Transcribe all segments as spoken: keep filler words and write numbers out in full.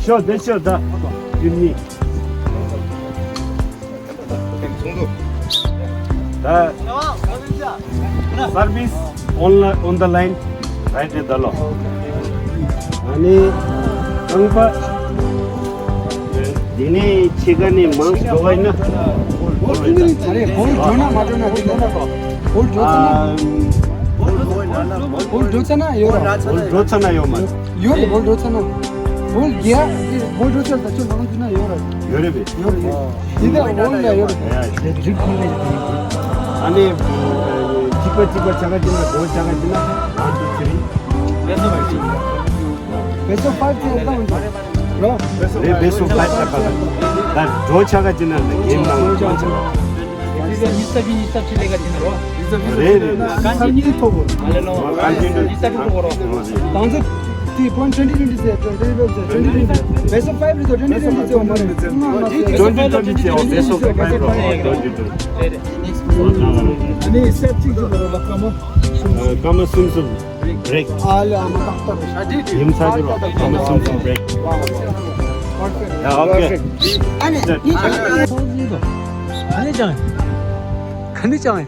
Sure, they sure, the, you need. ད་service on the, on the line, right at the law. ཨ་ནི་རྐང་པ་འདི་ནས་ཕྱེད་ཀ་ནས་མང་ཙམ་འགྲོ་བ་ཡིན་ན། བོལ་ཐུང་ཐུང་རེད། བོལ་འགྲོ་ན་མ་འགྲོ་ན་དེ་ལ་བོལ་འགྲོ་ཚར་ན། ཨ། བོལ་འགྲོ་ཚར་ན་ཡོད་ར། བོལ་འགྲོ་ཚར་ན་ཡོད་མ་རེད། ཡོད་རེད། བོལ་འགྲོ་ཚར་ན། བོལ་རྒྱག་བོལ་འགྲོ་ཚར་ད་ཆོ་ནང་དུ་ན་ཡོད་ར། ཡོད་རེད་པས། ཡོད་རེད། འདི་ལྟར་འོང་ལ་ཡོད་རེད། ཡ་ཡ། ཨ་ནི་གཅིག་པ་གཅིག་པ་ཆ་ག་ཅི་ན་གོ་ཆ་ག་ཅི་ན། One, two, three. Best of five ཅེས་བཏང་འདུག་རོ། རེད། Best of five ལ་ཁ་ལ་ད་གྲོ་ཆ་ག་ཅི་ན་ལ་གེམ་ནང་ལ་ཆ་ག་རེད་རེད། གང་ཅི་ཐོག་གོ་རང་ཚོ་དེ་point twenty twenty ཟེར། twenty twenty best of five རེད་དོ། twenty twenty ཟེར་བ་མ་རེད། twenty twenty ཟེར་བ། Best of five རོ། twenty twenty ཨ་ནི་སེབ་གཅིག་གཅིག་གོ་རོ་ལ་ཀ་མ། སྐར་མ་གསུམ་གསུམ་break. ཨ་ལ་ཨ་མ་ཏག་ཏག་རེད། ཡིན་ས་ཅི་རོ། སྐར་མ་གསུམ་གསུམ་break. ཡ་ཨོ་ཁེ། ཨ་ནི་ནི་ཅང་ཁ་ནི་ཅང་།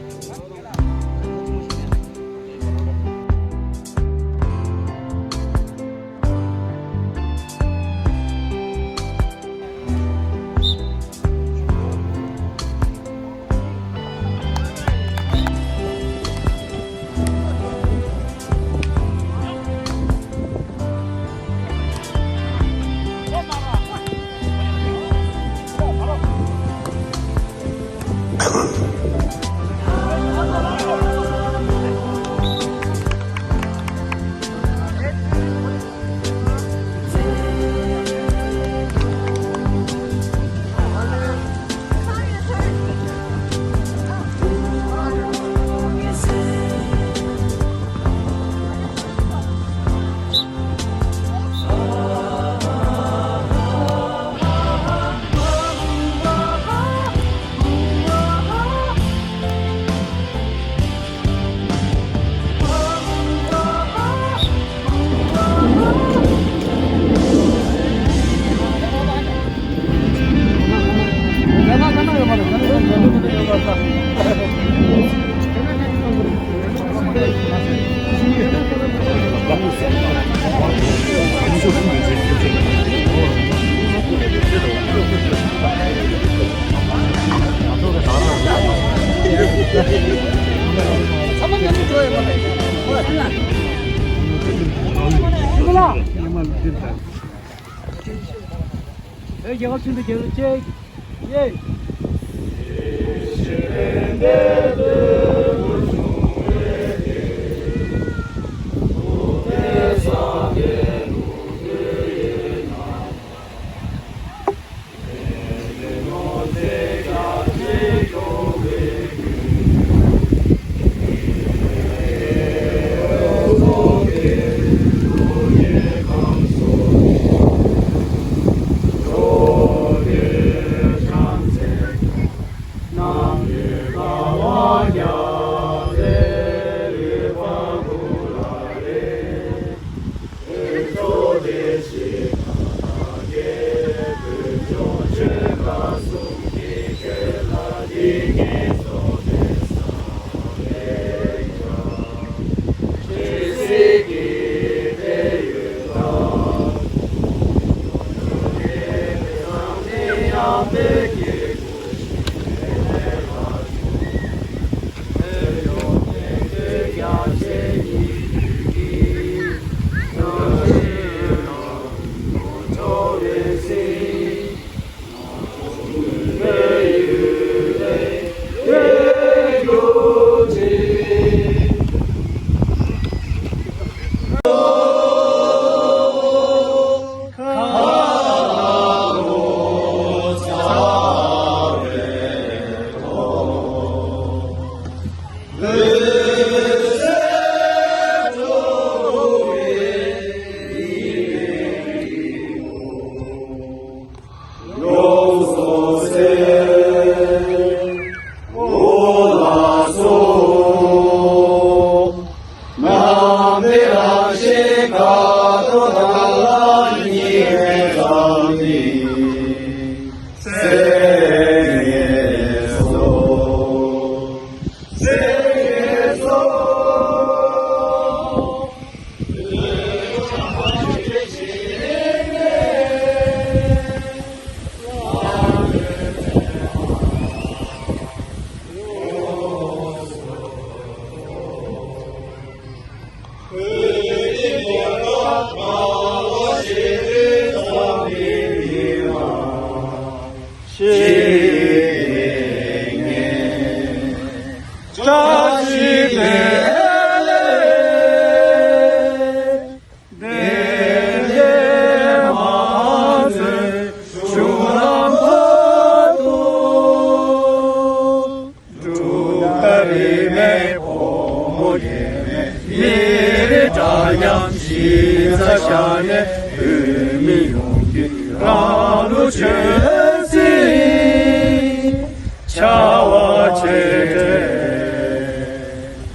རང་ལུགས་ཆོས་སྲིད་བྱ་བ་ཆེ་གྲས།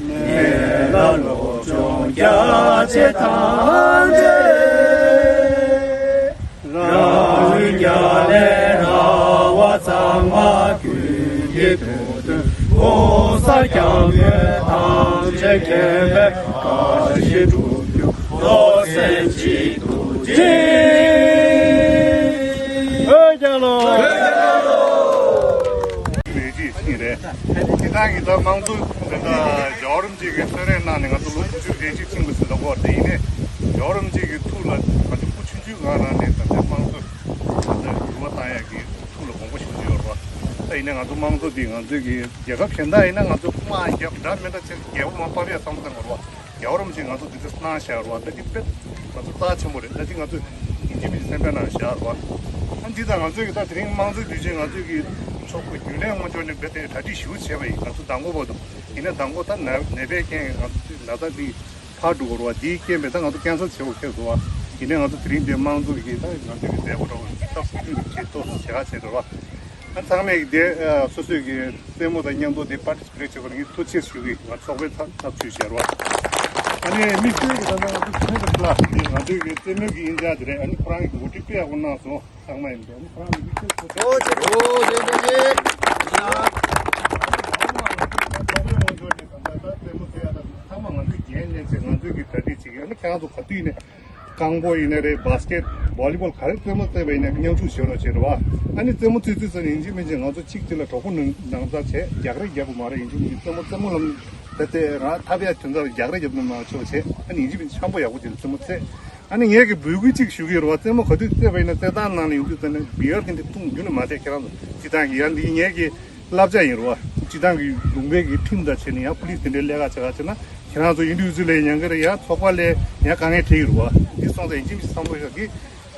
ནད་ལ་སློབ་སྦྱོང་རྒྱ་ཆེ་ཐམས་ཅད། རང་ལུས་རྒྱ་ལས་རག་པ་ཚང་མ་ཀུན་གྱི་དོན་དུ་གོང་ས་སྐྱབས་མགོན་ཐམས་ཅད་མཁྱེན་པའི་བཀའ་བཞིན་སྒྲུབ་རྒྱུ། བློ་སེམས་གཅིག་ཏུ་བསྒྲིལ། འོས་རྒྱལ་ལོ། ལས་བྱེད་ཤིག་རེད། དེ་དག་གིས་ད་དམངས་གཙོ་དེ་འདྲ་རྒྱལ་བ་རིན་པོ་ཆེ་གིས་གསོལ་རས་གནང་ནས་ང་ཚོ་ལོ་དགུ་བཅུ་རེ་གཅིག་ཕྱིན་པ་ཟིན་ད་གོ། དེ་ཡིན་ནས་རྒྱལ་བ་རིན་པོ་ཆེ་གི་ཐུགས་ལ་ང་ཚོ་སྐུ་ཆུང་ཆུང་གང་རང་ནས་ད་ལྟའི་དམངས་གཙོ་ད་ལྟ་འགྱུར་བ་བཏང་ཡག་གི་ཐུགས་ལ་དགོངས་པ་ཞུ་གི་ཡོད་རེད་བ། ད་ཡིན་ནས་ང་ཚོ་དམངས་གཙོ་འདི་ང་ཚོའི་གི་རྒྱལ་ཁབ་གཞན་དག་ཡིན་ན་ང་ཚོ་དམག་རྒྱབ་འདྲ་མི་འདྲ་བྱས་རྒྱལ་པོ་མར་ཕབ་ཡག་བསམ་བློ་བཏང་དགོས་རེད་བ། རྒྱལ་བ་རིན་པོ་ཆེས་ང་ཚོ་འདི་འདྲ་གནང་བཞག་རེད་བ། ད་འདི་དཔེ་ང་ཚོ་རྩ་ཆེན་པོ་རེད། ད་འདི་ང་ཚོ་ཡིན་གཅིག་མིན་གཅིག་སེམས་ཁྲལ་གནང་བཞག་རེད་བ། ཨ་འདི་དང་ང་ཚོས་ཀྱི་ད་དེ་རིང་དམངས་གཙོའི་དུས་ཆེན་ང་ཚོས་ཀྱི་ཚོགས་པ་རྒྱུན་ལས་དངོས་ཕྱོགས་ནས་འབད་དེ་གྲ་སྒྲིག་ཞུ་བྱས་པ་ཡིན། ང་ཚོ་མདང་དགོང་བར་དུ་ཡིན་ན་མདང་དགོང་ད་ནད་ནད་པའི་རྐྱེན་ང་ཚོ་ན་ཚ་འདི་ཕར་འགྲོ་དགོས་རེད་བ། འདིའི་རྐྱེན་པས་ད་ང་ཚོ་ཀན་སལ་བྱེད་དགོས་ཁེལ་སོང་བ། ཡིན་ནའི་ང་ཚོ་དེ་རིང་འདིར་དམངས་གཙོ་གི་ད་ང་ཚོས་ཀྱི་མཛད་སྒོ་འདྲ་བོ་སྟབས་བསྟུན་གྱི་ཐོག་ཏུ་བྱེད་ག་བྱས་འགྲོ་བ། ཨ་ཚང་མས་ཀྱི་དེ་ཨ་སོ་སོས་ཀྱི་རྩེད་མོ་དང་མཉམ་དུ་དེ་པར་ཊི་སི་པེཊ་བྱེད་པར་ངས་ཐུགས་རྗེ་ཆེ་ཞུ་གི། ང་ཚོགས་པའི་ཚབ་ཚབ་ཞུས་བཞག་རོགས། ཨ་ནི་དམིགས་བསལ་གྱི་ད་ལྟ་ང་ཚོ་ཆུང་དུ་ལ་དེ་ང་ཚོའི་གི་རྩེད་མོའི་གི་ཨིན་ཇཱར་ཇི་རེད། ཨ་ནི་ཁོ་རང་གི་འགོ་ཁྲིད་དཔེ་ཡག་པོ་གནང་སོང་། ཚང་མ་ཡིན་འགྲོ། ཨ་ནི་ཁོ་རང་གི་དམིགས་བསལ་ཐུགས་རྗེ་ཆེ། ཨོ་ཆེ། ཨོ་ཆེ་ཆེ་ཆེ། ཚང་མ་ང་ཚོའི་རྒྱན་ལེན་བྱས། ང་ཚོའི་གི་གྲ་སྒྲིག་བྱེད་ཀྱི། ཨ་ནི་ཁྱེད་རང་ཚོ་ག་དུས་ནས་རྐང་སྤོལ་ཡིན་ན་རེད། བྷ་སི་ཀེ་ཊི་བྷོ་ལི་བྷོལ་ག་རེ་རྩེད་མོ་རྩེ་བ་ཡིན་ན་མཉམ་ཞུགས་བྱེད་རོགས་བྱེད་རོགས། ཨ་ནི་རྩེད་མོ་རྩེ་དུས་ཙམ་ནས་ཡིན་གཅིག་མིན་གཅིག་ང་ཚོ་གཅིག་གཅིག་ལ་གྲོགས་པོ་ནང་ནང་ཚ་བྱས་རྒྱག་རེས་རྒྱབ་པ་མ་རེད། ཡིན་གཅིག་མིན་གཅིག་རྩེད་མོ་རྩེད་མོ་ལམ་དེ་དེ་རང་ཐབས་ཡག་དོན་དག་རྒྱག་རེས་རྒྱབ་ན་མ་ཆོག་བྱས། ཨ་ནི་ཡིན་གཅིག་མིན་གཅིག་འཆམ་པོ་ཡག་པོ་བྱས་ནས་རྩེད་མོ་རྩེ། ཨ་ནི་ངས་ཀྱི་འབོད་སྐུལ་གཅིག་ཞུ་གི་ཡོད་རེད་བ། རྩེད་མོ་ག་དུས་རྩེ་བ་ཡིན་ན་རྩེད་ཐང་ནང་ལ་ཡོང་དུས་ཙམ་ནས་བི་ཨར་དེ་འདྲ་བཏུང་རྒྱུ་ནི་མ་བསྡད། ཁྱེད་རང་ཚོ་སྤྱི་བཏང་གི་ཡ་འདི་ངས་ཀྱི་བསླབ་བྱ་ཡིན་རེད་བ། སྤྱི་བཏང་གི་ལུང་པའི་གི་ཁྲིམས་དང་བྱས་ནས་ཡང་པུ་ལིས་དེ་འདྲའི་ལས་ཀ་བྱེད་ག་བྱེད་ན་ཁྱེད་རང་ཚོ་ཡིན་དུས་ཚོད་ལས་ཉན་གི་རེད། ཡང་ཚོགས་པ་ལས་ཡང་དཀའ་ངལ་འཕྲད་ཀྱི་རེད་བ། འདི་སོང་ཙང་ཡིན་གཅིག་མིན་གཅིག་བསམ་བློ་ཤོར་གི།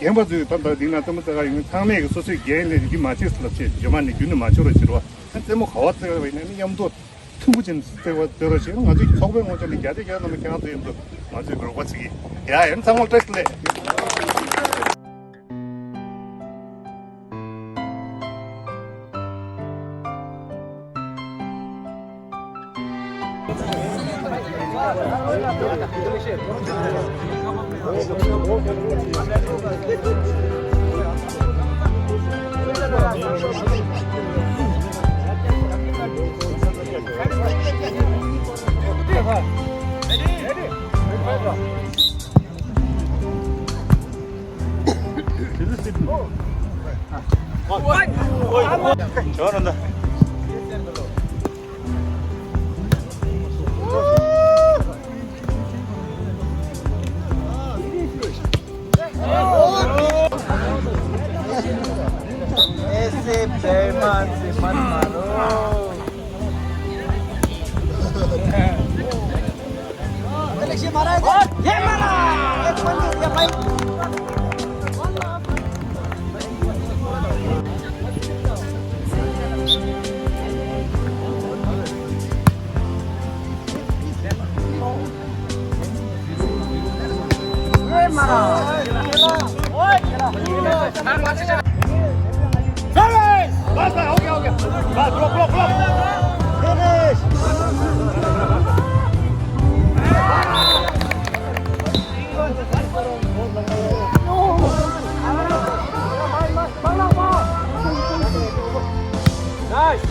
རྒན་པ་ཚོས་ད་ལྟ་འདི་ན་རྩེད་མོ་རྩེ་ག་ཡོང་མཁན་ཚང་མས་གི་སོ་སོའི་རྒན་ལས་འདི་མ་བྱེད་ཟེར་ལབ་བྱས་རྗེས་མ་ནས་རྒྱུན་ནས་མ་བྱེད་རོགས་བྱེད་རེད་བ། རྩེད་མོ་ག་བ་རྩེ་བ་ཡིན་ན་མཉམ་དུ་མཐུན་པོ་ཅན་བརྩེ་བ་བརྩེ་རོགས་བྱེད། ང་ཚོའི་ཚོགས་པའི་ངོས་ཕྱོགས་ནས་བརྒྱ་ཆ་བརྒྱ་ནང་ལ་ཁྱེད་རང་ཚོ་ཡིན་འདུག་ང་ཚོས་རོགས་པ་བྱེད་ཀྱི་ཡ། ཡིན་ཚང་མ་བཀྲ་ཤིས་བདེ་ལེགས། Ese Berman se mata, ¿no? Service! Basta, okay, okay. Basta, block, block, block. Finish! Nice!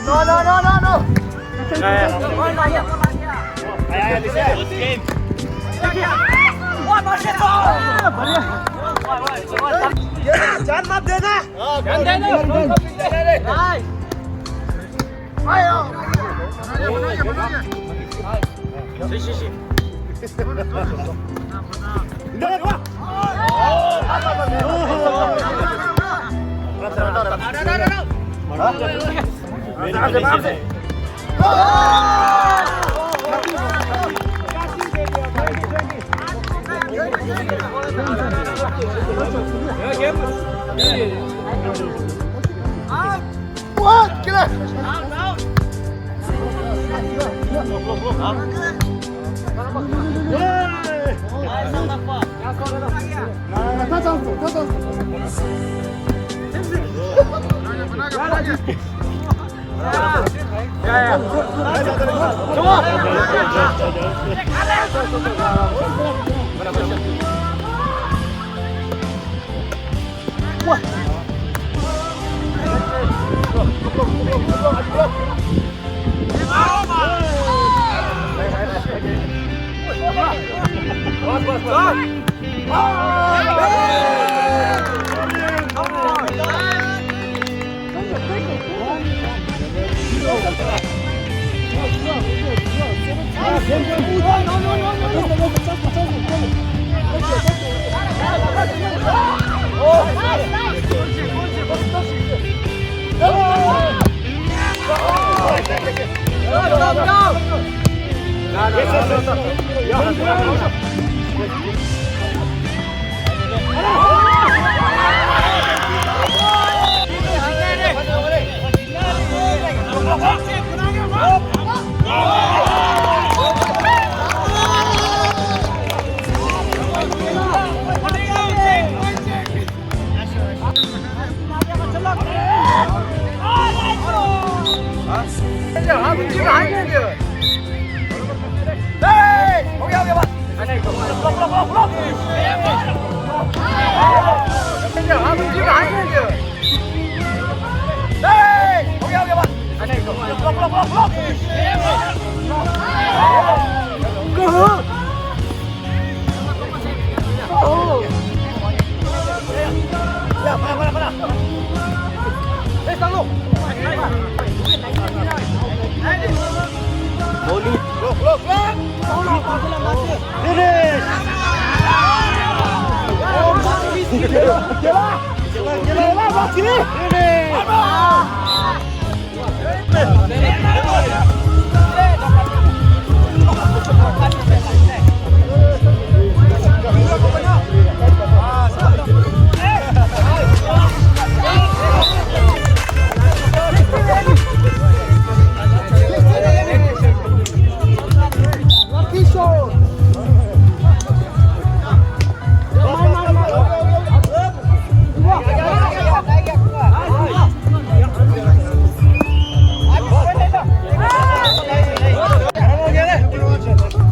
No, no, no, no, no. जान मत देना।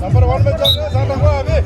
Number one में चल रहे हैं, सात नंबर अभी।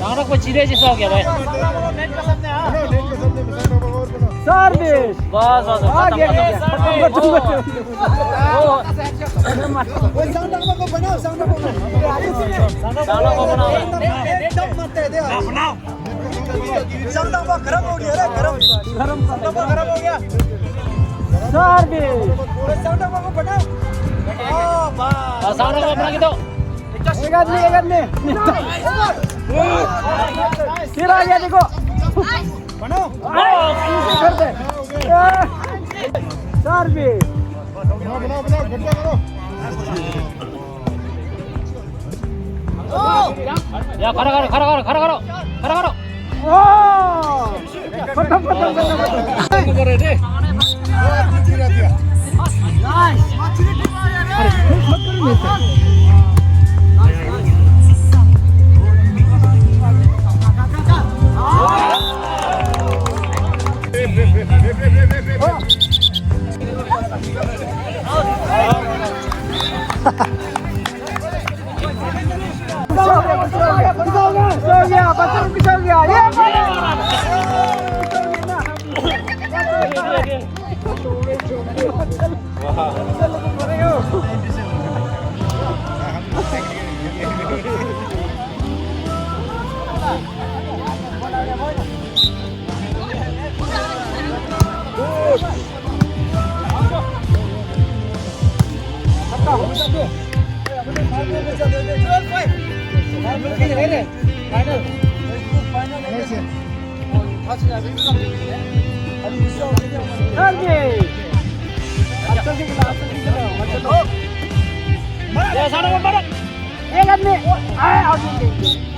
रंग रख को चिरे जी सो गया भाई। सर्विस। बस बस बस, खत्म, खत्म। ओए, सांडा को बनाओ, सांडा को बनाओ। सांडा को बनाओ। एकदम मत दे दे। बनाओ। सांडा को गरम हो गया रे, गरम। गरम। सांडा को गरम हो गया। सर्विस। ओए, सांडा को बनाओ। हाँ, बस। हाँ, सांडा को बना के दो। एक आदमी, एक आदमी। फिर आ गया, देखो। बनाओ। आ, इसे कर दे। सर्विस। बनाओ, बनाओ, बनाओ, गड्ढा करो। या, खड़ा करो, खड़ा करो, खड़ा करो, खड़ा करो। ओ!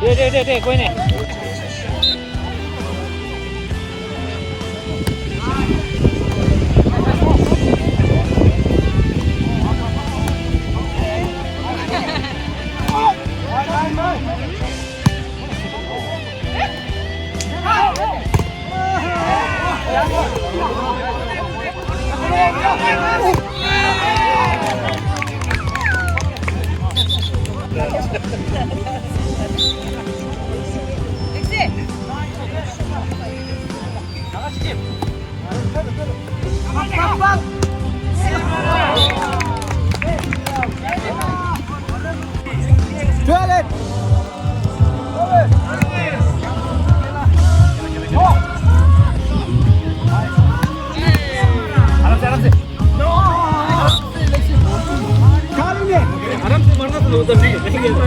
दे, दे, दे, दे, कोई नहीं। आराम से, आराम से। आराम से मारना तो उधर नहीं है, नहीं है।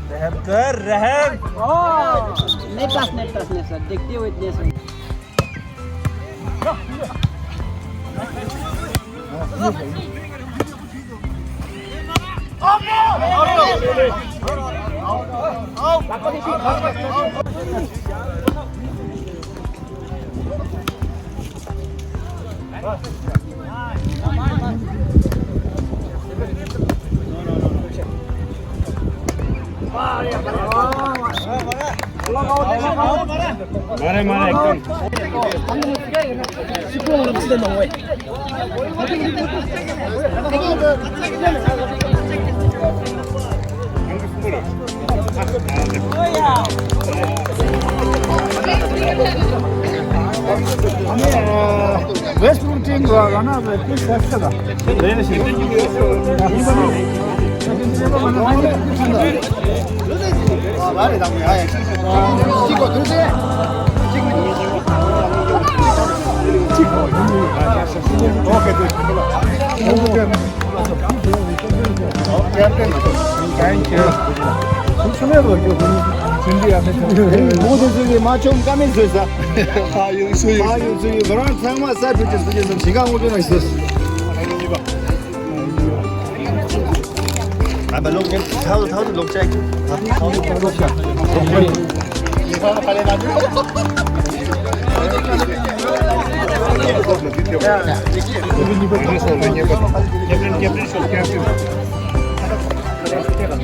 रहम कर, रहम। नहीं पास, नहीं पास, नहीं सर, देखते हुए इतने सर। मारे, मारे, एकदम। Westbrook team ला ना, प्लीज, एक्स्ट्रा दा।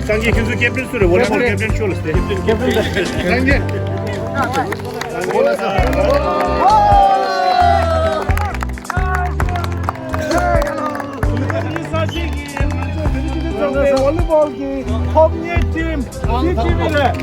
སངས་རྒྱས་ཁྱེད་ཚོ་ཀེབ་ཏན་སུ་རེད། ཝོ་ལི་བོལ་ཀེབ་ཏན་ཁྱོད་ལ་སྟེ། སངས་རྒྱས། བོ་ལི་བོལ་གྱི་ཐོབ་ཉེས་ཊིམ་སྤྱི་ཆིབས་རེད།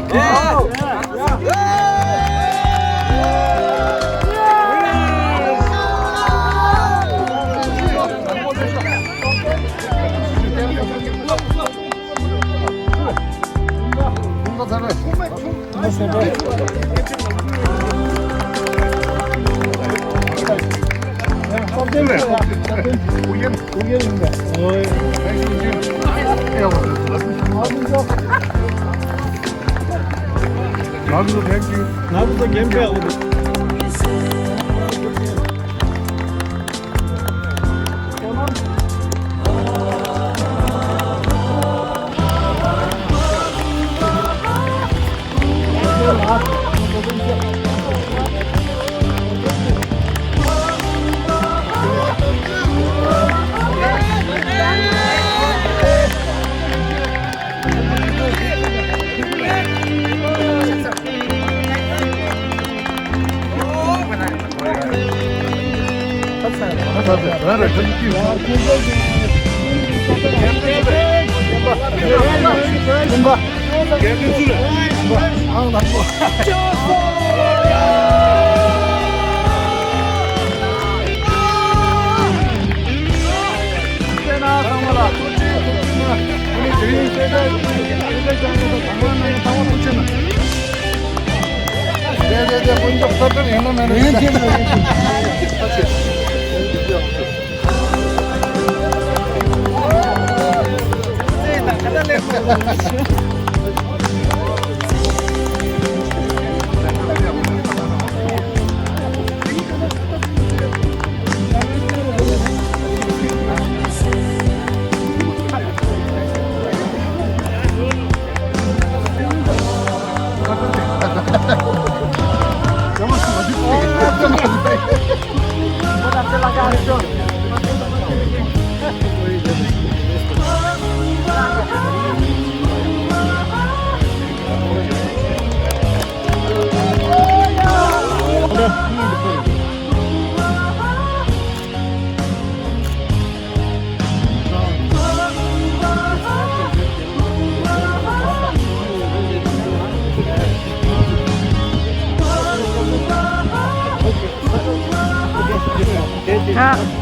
ད།